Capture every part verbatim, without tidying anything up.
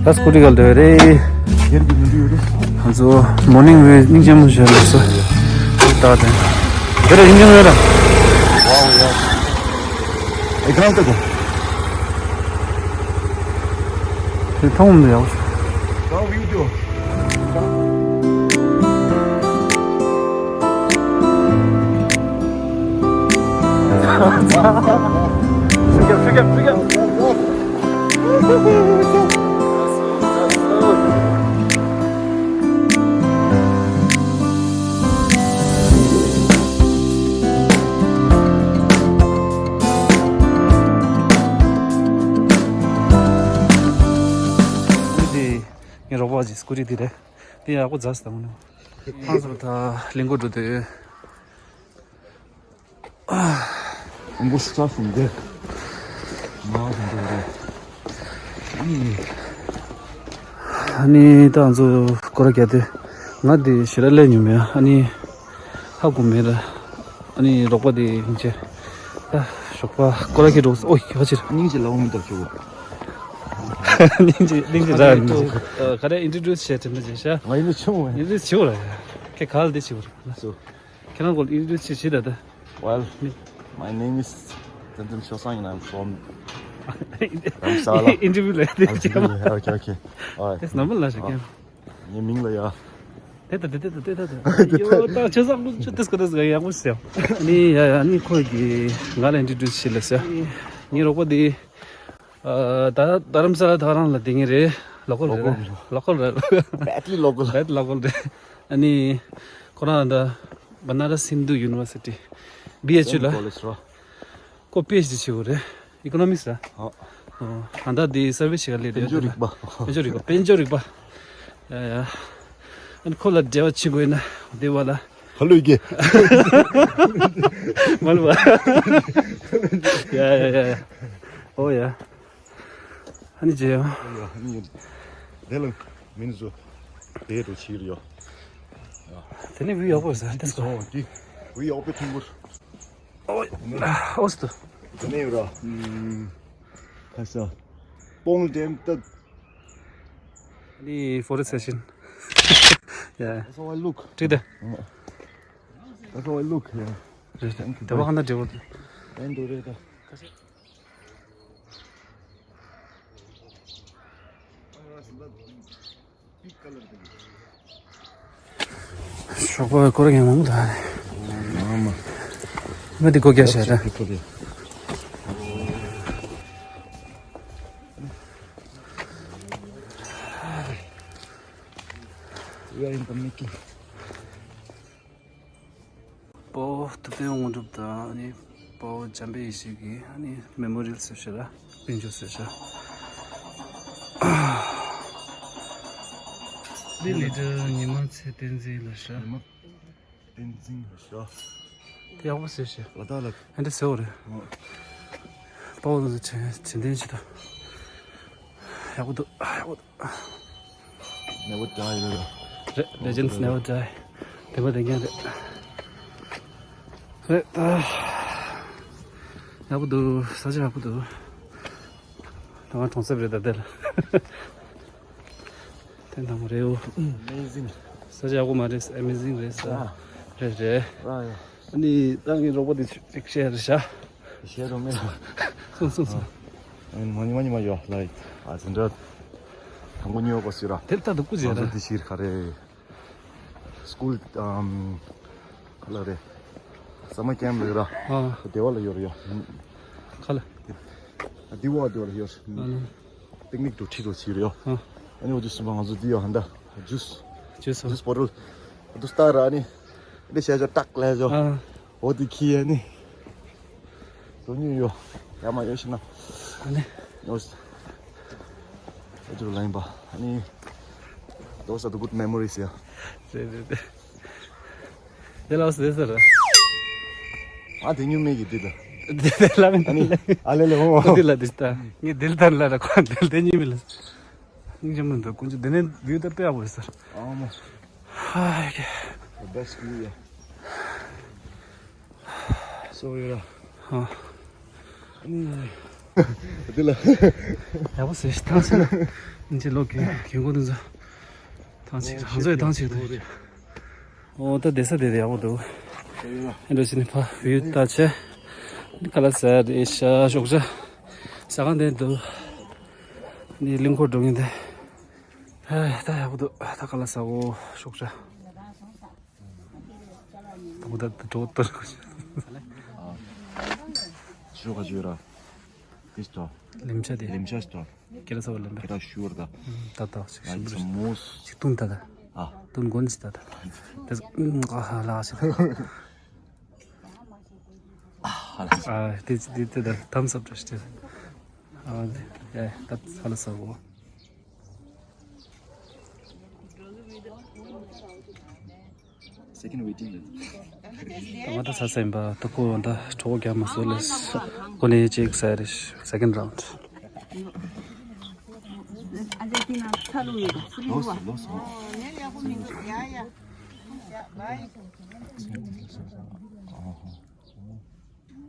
ད་སྐུ་ཊི་ག་ལ་འདྲ་རེད། སྒེར་གྱི་མི་འདུག་ཡོད་རེད། ང་ཚོ་མོར་ནིང་ཝེ་སྙིང་རྗེ་མོ་ཞིག་ལ་སོ། ད་དེ། དེ་ར་སྙིང་རྗེ་མོ་ཡོད་ར། ཝའོ་ཡ། ཨེ་གང་ལྟ་གོ། དེ་མཐོང་མི་ཡག་པོ། གང་བིའུ་འདུག་ངའི་རོགས་པ་ཅིག་སྐུ་ཊི་འདི་རེད། དེ་ཡག་པོ་མཛའ་སི་དང་ནོ། ཧང་སང་ད་གླིང་སྐོར་འགྲོ་དུས། འབུ་སྲ་ཞིམ་དེ། མ་ཞིམ་དེ་རེད། ཨ་ནི་ད་ང་ཚོ་སྐོར་ར་རྒྱག་དུས། ང་དེ་ཞེ་དྲག་སླེབས་མྱོང་མེད། ཨ་ནི་ཧ་གོ་མེད་ར། ཨ་ནི་རོགས་པ་དེ་ཡིན་ཆེ། ད་ཞོགས་པ་སྐོར་ར་སྐྱེལ་འགྲོ། ཨོ་ཡ་ཕྱིར། སྙིང་རྗེ་ལ་འོང་མི་འདུག་ཆུ་བོ། སྙིང་རྗེ་སྙིང་རྗེ་ར། ག་རེ་ཨིན་ཊྲོ་ཌིའུ་སི་བྱས་དྲན་པ་བྱས་ཤག་ང་ཡིན་ན་ཆུང་བས། ཨིན་ཊྲོ་ཌིའུ་སི་བྱེད་དགོས་ར་ཡ། ཁྱེད་ག་ལ་དེ་བྱེད་དགོས་ར། སོ། ཁྱེད་རང་སྐོར་ཨིན་ཊྲོ་ཌིའུ་སི་བྱེད་བྱེད་ད་ད། Well, my name is Tenzin Shosang and I'm from Dharamsala. Okay, okay. All right. དེ་ནམ་ལ་ཤ་ཀན། ངའི་མིང་ལ་ཡ། དེ་ད་དེ་དེ་ད་དེ་ད་དེ། ཡོ་ད་ཆོས་བཟང་ལུགས་ཆོས་དེ་སྐོར་དེ་ཡག་པོ་ཟེར། ནི་ཡ་ཡ་ནི་ཁོ་གི་ང་ལ་ཨིན་ཊྲོ་ཌིའུ་སི་བྱེད་ལ་ཟེར། ངའི་རོགས་པ་དེ། ཨ་ད་རྡ་རམ་ས་ལ་ད་རང་ལ་དེ་ངེས་རེད། ལོ་ཀལ་རེད། ལོ་ཀལ་རེད། Badly local. Badly local རེད། ཨ་ནི་ཁོ་རང་ད་Banaras Hindu University B H U ལ། College ར། ཁོ་པི་ཨེཆ་ཌི་བྱེད་དགོས་རེད། ཨི་ཀོ་ནོ་མིག་སི་ར། ཨ། ཨ་ད་དེ་སར་ཝི་སི་བྱེད་ག་སླེབས་རེད། དཔལ་འབྱོར་རིག་པ། དཔལ་འབྱོར་རིག་པ། དཔལ་འབྱོར་རིག་པ། ཡ་ཡ། ཨ་ནི་ཁོ་ལ་འབྲེལ་བ་བྱེད་དགོས་ན་དེ་བ་ལ། ཧ་ལོ་ཡི་གེ། མ་ལ་བ། ཡ་ཡ་ཡ་ཡ། ཨོ་ཡ། ཨ་ནི་ཇེ་ཡ། ཨོ་ཡ་ཨ་ནི་དེ་ལ་མིན་བཟོ། དེ་རུ་ཕྱིར་ཡོ། དེ་ནི་བི་ཡག་པོ་ཟ་དེ་སོ། འདི་བི་ཡག་པོ་ཐུང་གུར། ཨོ་ཨོ་སྟོ། དེ་ནི་ར། ཁ་ས། པོང་ལྡེམ་ཏ། ནི་ཕོ་རེ་སི་ཊེ་ཤན། ཡ། That's how I look. ཁྲིད་དེ། That's how I look. Yeah. དེ་བ་ཧ་ན་དྲེ་བོ། དེ་འདུག་རེད་ད། ཞོགས་པ་སྐོར་ར་ཡང་མང་ལ། མ་འདི་སྒོ་རྒྱག་བྱས་ར། We are in the making. དཔའ་བོ་ཐུབ་བསྟན་དངོས་གྲུབ་དང་ཨ་ནི་དཔའ་བོ་འཇམ་དཔལ་ཡེ་ཤེས་ཀྱི་ཨ་ནི་མེ་མོ་རི་ཡལ་ཟེར་ཤག་ར། དཔེ་མཛོད་ཟེར་ཤག་འདི་ལི་ཌར་ཉི་མ་ཚེ་བརྟན་འཛིན་ལ་ཤག་ཉི་མ་བསྟན་འཛིན་ལ་ཤག་དེ་ཡག་པོ་ཟེར་ཤག་ལ་དྭགས་ལ། ཨ་འདྲ་ཟེར་བ་རེད། ཨོ། དཔའ་བོ་དེ་ཚོ་བྱེད་བྱེད་འདུན་ཞིག་དང་། ཡག་པོ་འདུག་ཡག་པོ་འདུག Never die རེད། རེད། Legends never die. དེ་མ་དེ་ཀྱང་རེད། རེད་ད། ཡག་པོ་འདུག་ས་ཆ་ཡག་པོ་འདུག་ད་ང་གྲོང་གསེབ་རེད་ད་དེ་ལ། དེ་འདྲ་མ་རེད་འོ། Amazing. ས་ཆ་ཡག་པོ་མ་རེད། Amazing རེད་ས། རེད་རེད། ཨ་ནི་ད་ངའི་རོགས་པ་དེ་ཅིག་བཤད་རེད་ཤག་བཤད་རོགས་མེད། སོང་སོང་སོང་། ཨ་ནི་མ་ཉི་མ་ཉི་མ་ཡོད་ལ། ཨ་ཙི་འདྲ། དང་པོ་ཉོ་དགོས་ཟེར་ར། དེ་ལྟ་འདུག་སྐུ་མཛེས་ར། ང་ཚོ་འདི་ཕྱིར་ག་རེ། སྐུལ་ཨམ། ག་ལ་རེད། སམ་མར་ཀེམ་རེད་ར། ཨ། སྡེ་བ་ལ་ཡོད་རེད་ཡ། ག་ལ། སྡེ་བ་སྡེ་བ་ལ་ཡོད། ཨ་ལ། པིག་ནིག་འགྲོ་ཁྲིད་འགྲོ་བྱེད་རེད་ཡ། ཨ། ཨ་ནི་འོ་དེ་སུ་མ་ང་ཚོ་འདི་ཡོད་ཧན་ད། ཇུས། ཇུས་ཨ། ཇུས་བོ་ཊལ། འདུག་སྟ་ར་ཨ་ནི། འདི་བྱས་ཆོག་ཏག་ལས་ཆོག་ཨ། འོ་དེ་ཁྱི་ཨ་ནི། དོ་ཉུང་ཡོད། ཡ་མ་ཡོད་ཤི་ན། ཨ་ནི། ཡོད། ཨ་ཅུ་ལ་ཡིན་པ། ཨ་ནི། Those are the good memories, yeah. རེད་རེད་རེད། དེ་ལ་ཟེར་ཟེར་ར། ཨ་དེ་ཉུང་མེད་ཀྱི་དེ་ད། དེ་དེ་ལ་མིན། ཨ་ནི། ཨ་ལེ་ལེ་འོ། དེ་ལ་དེ་ད། ངས་དེ་ལ་ད་ལ་ར་ཁོ་དེ་ལ་དེ་ཉུང་མེད་ལ། སྙིང་རྗེ་མོ་འདུག་དཀོན་མཆོག་དེ་ནས་བིའུ་ད་དཔེ་ཡག་པོ་ཡོད་ས་རེད། ཨ་མ། ཧ་ཀེ། The best view, yeah. So, yeah. ཧ། ཨ་ནི། འདི་ལ། ཡག་པོ་ཟེར་ཐང་ཆད། འདི་ལོ་གི་གི་གོ་འདི་ཚོ། ཐང་ཆད་རང་ཚོའི་ཐང་ཆད་འདུག་ཨོ་ད་བསྡད་ས་དེ་དེ་ཡག་པོ་འདུག་ཨེ་འགྲོ་ཕྱིན་ནི་ཕ་བིའུ་ལྟ་ཆེ། ཁ་ལག་ཟ་རེ་ཤ་ཞོགས་ཇ། ཟ་ཁང་དེ་འདུག་འདི་གླིང་སྐོར་འགྲོ་མཁན་དེ། ཨེ་ད་ཡག་པོ་འདུག་ད་ཁ་ལག་ཟ་འོ་ཞོགས་ཇ། ད་ད་འགྲོ་ཏོ། ཞོགས་ག་ཅུ་ར། ཏིས་ཏོ། ལིམ་ཆ་དེ། ལིམ་ཆ་སྟོ། ཁྱེད་རང་ཚོ་ལེན་པས། ཁྱེད་རང་ཤུར་ད། ད་ད་ཞིག་ཞིག་ཨ་ཅི་མོས། ཞིག་ཏུང་ད་ད། ཨ། ཏུང་གོན་ཞིག་ད་ད། དེ་ཨུམ་ཨ་ཧ་ལ་ཞིག་ཨ་དེ་དེ་དེ་ད་thumbs up ཞིག་ཨ་དེ་ཡ་ད་ཧ་ལ་ས་གོ། Second waiting list. ད་ང་ད་ས་སེམས་པ་ད་ཁོ་ད་གྲོགས་རྒྱ་མ་སོ་ལེ་ཁོ་ནས་ཅིག་ཟེར་རེ་second round. Lost, lost.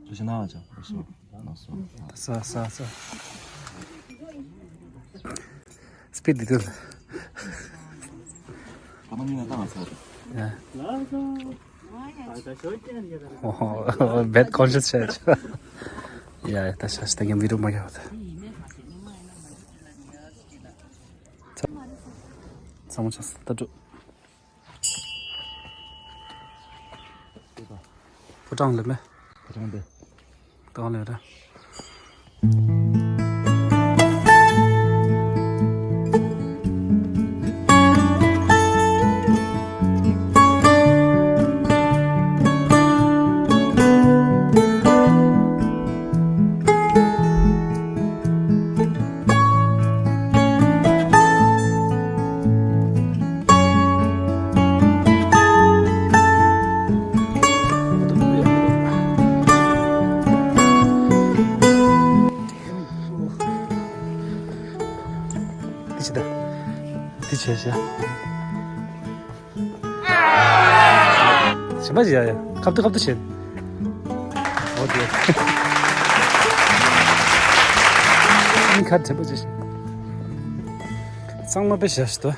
ད་ས་ས་ས། Speed little. ཡ། ཨོ་ཧོ། Bad conscious charge. ཡ་ད་ཤ་ཤ་ད་གམ་བི་རུ་མ་ག་བ་ད། ཚ་མོ་ཆ་ད་འགྲོ། ཕོ་བྲང་ལས་མེད། ཕོ་བྲང་དེ། བྲང་ལས་ར། འདི་བྱེད་ད། འདི་བྱེད་བྱེད། བྱེད་མ་བྱེད་ཡ་ཡ། ཁབ་ཏུ་ཁབ་ཏུ་བྱེད། ཨོ་དེ། ཨིན་ཁ་བྱེད་པ་བྱེད། གཙང་མ་དཔེ་བྱ་ཞིག་ཏུ།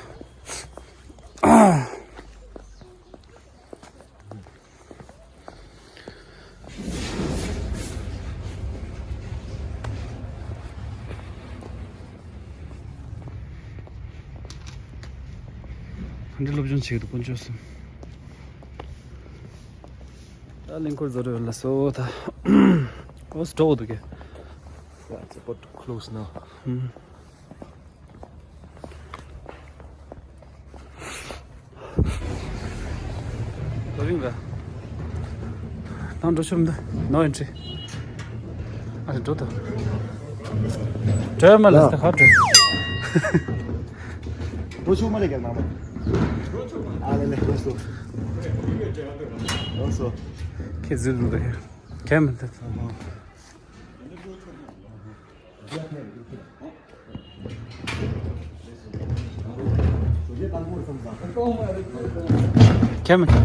ཧན་འདྲེ་སློབ་སྦྱོང་བྱེད་ཀྱི་འདུག་དཀོན་མཆོག་གསུམ། ད་གླིང་སྐོར་བཟོ་འདྲ་ཡོད་ལ་སོ་ད། ཨོ་སི་འགྲོ་འདུག་གས། Yeah, it's about to close now. ཧུམ། ལོ་རིང་ར། ད་འགྲོ་ཆོག་མི་འདུག No entry. ཨ་འགྲོ་ད། འགྲོ་མ་ལ་ད་ཧ་འགྲོ། འགྲོ་ཆོག་མ་ལས་ཀྱང་མ་མ། ཨ་ལེ་ལེ་ལོ་སོ། ལོ་སོ། ཁྱེད་ཟིལ་འདུག་གས། ཁྱེད་མི་འདུག་ཁྱེད་མི་ཐུབ།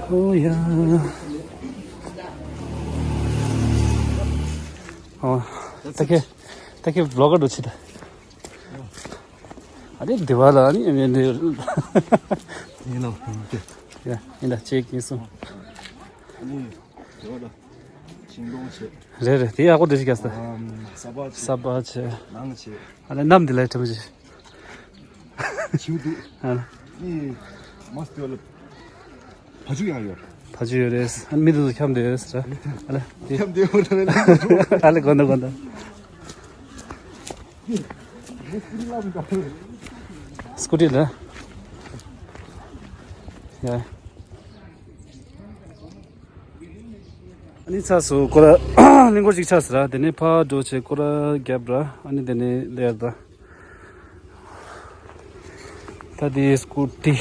ཨོ་ཡ། ཨོ། ད་ཁྱེད་ད་ཁྱེད་བི་ལོག་གར་འགྲོ་ཆེ་ད། ཨ་ནི་འདི་བ་ལ་ཨ་ནི་ཨ་ནི་འདི། ཡིན་ནོ། ཡ་ཡིན་ད་ཅེག་ཡིན་སོང་། ཨ་ནི་འདི་བ་ལ་ཤིང་སྡོང་བྱས། རེད་རེད་དེ་ཡག་པོ་འདྲ་ཞིག་རྒྱག་ས། ཨམ་ས་ཕག་བྱས། ས་ཕག་བྱས། ནང་བྱས། ཨ་ནི་གནམ་འདི་ལ་དྲན་པ་བྱས། བྱིའུ་འདུག་ཨ་ནི། ཨི་མ་སྟོད་ལ། བ་ཕྱུགས་ཡང་ཡོད། བ་ཕྱུགས་ཡོད་རེད། ཨ་ནི་མི་དེ་ཚོ་འཁྱམས་བསྡད་ཡོད་རེད། ཨ་ལེ་འཁྱམས་བསྡད་ཡོད་རེད། ཨ་ལེ་དགོན་དང་དགོན་དང་། སྐུ་ཊི་ལ། ཡ། ཨ་ནི་ཚ་སུ་ཀོ་ར་གླིང་སྐོར་ཅིག་ཆགས་སི་ར། དེ་ནས་ཕར་འགྲོ་ཆེ་ཀོ་ར་རྒྱབ་ར། ཨ་ནི་དེ་ནས་ལེར་ར། ད་དེ་སྐུ་ཊི།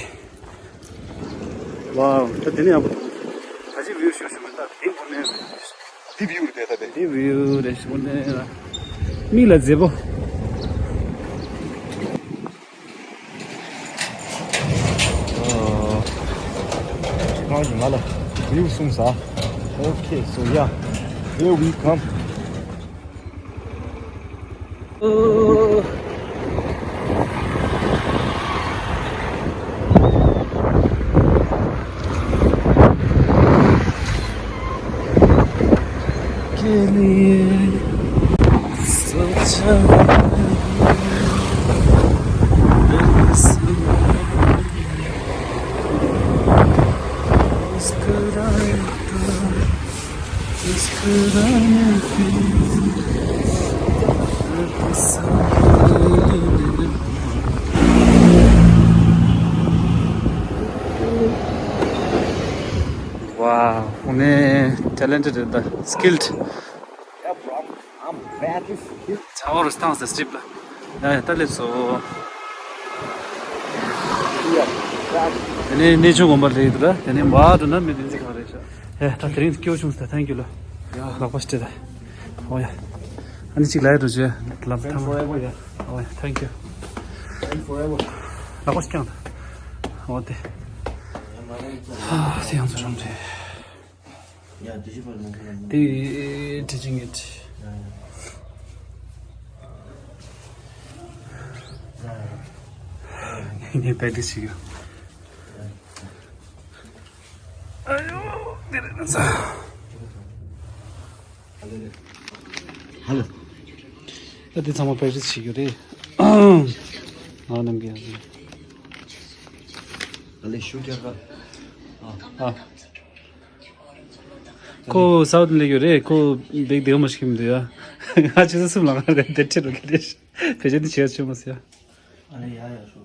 ཝའོ། ད་དེ་ནས་ཡག་པོ་འདུག་ད་ཅི་བིའུ་ཞུ་ཞུ་མེད་ད་དེ་བུ་ནས། དེ་བིའུ་རེད་ད་དེ། དེ་བིའུ་རེད་ཞུ་ནས་ར། མིག་ལ་མཛེས་པོ། ང་ལ་view གསུངས་ས། Okay, so yeah, here we come. Wow, ཨོ་ནི་talented རེད་ད། Skilled. Yeah, bro, I'm, I'm badly skilled. ཚ་བོ་རུ་སྟངས་སེ་སི་ཊིབ་ལ། ཡ་ཡ་ད་སླེབས་སོ། Yeah, back. དེ་ནས་གནས་ཆུང་དགོན་པ་ལ་ཡིན་འདུག་ར། དེ་ནས་མ་འགྲོ་ན་མི་དེ་ཚོ་གང་རེད་ཤག་ཡ་ད་དེ་རིང་སྐྱིད་པོ་བྱུང་སོང་ད། Thank you ལོ། Yeah. ལག་པ་སྤྲད་ད། ཨོ་ཡ། ཨ་ནི་གཅིག་ལ་ཡ་འགྲོ་བྱོས། ལམ་ཐང་། Forever, yeah. ཨོ་ཡ། Thank you. Thank forever. ལག་པ་སྐྱོང་ད། ཨོ་དེ། ཧ་དེ་ཡང་ཚོ་རང་རེད། ཡ་དེ་ཞིག་པར་མ་ཁོ་ན། དེ་དྲི་ཅིང་ངེད། ཡ་ཡ། ངས་པེ་ཏི་ཞིག་ཡོད། ཨ་ཡོ། དེ་རེད་ན་ས། ཧ་ལོ། ད་དེ་ཚང་མ་པེ་ཏི་ཞིག་ཡོད་རེད། ང་རྣམས་ཀྱི་ཡང་ཟིན། ཨ་ལེ་ཤུ་ཀྱ་ག་ཨ། ཁོ་སའུ་ཐི་ལ་ཡོད་རེད། ཁོ་བེག་དེ་མ་ཤེས་མི་འདུག་ཡ། ང་ཆུ་ཚོད་གསུམ་ལ་ང་རེད་དེ་ཁྲིད་རོགས་གི་རེད། བེད་སྤྱོད་འདི་བྱས་ཆོད་མ་ཟེར་ཡ། ཨ་ལེ་ཡ་ཡ་ཤོ།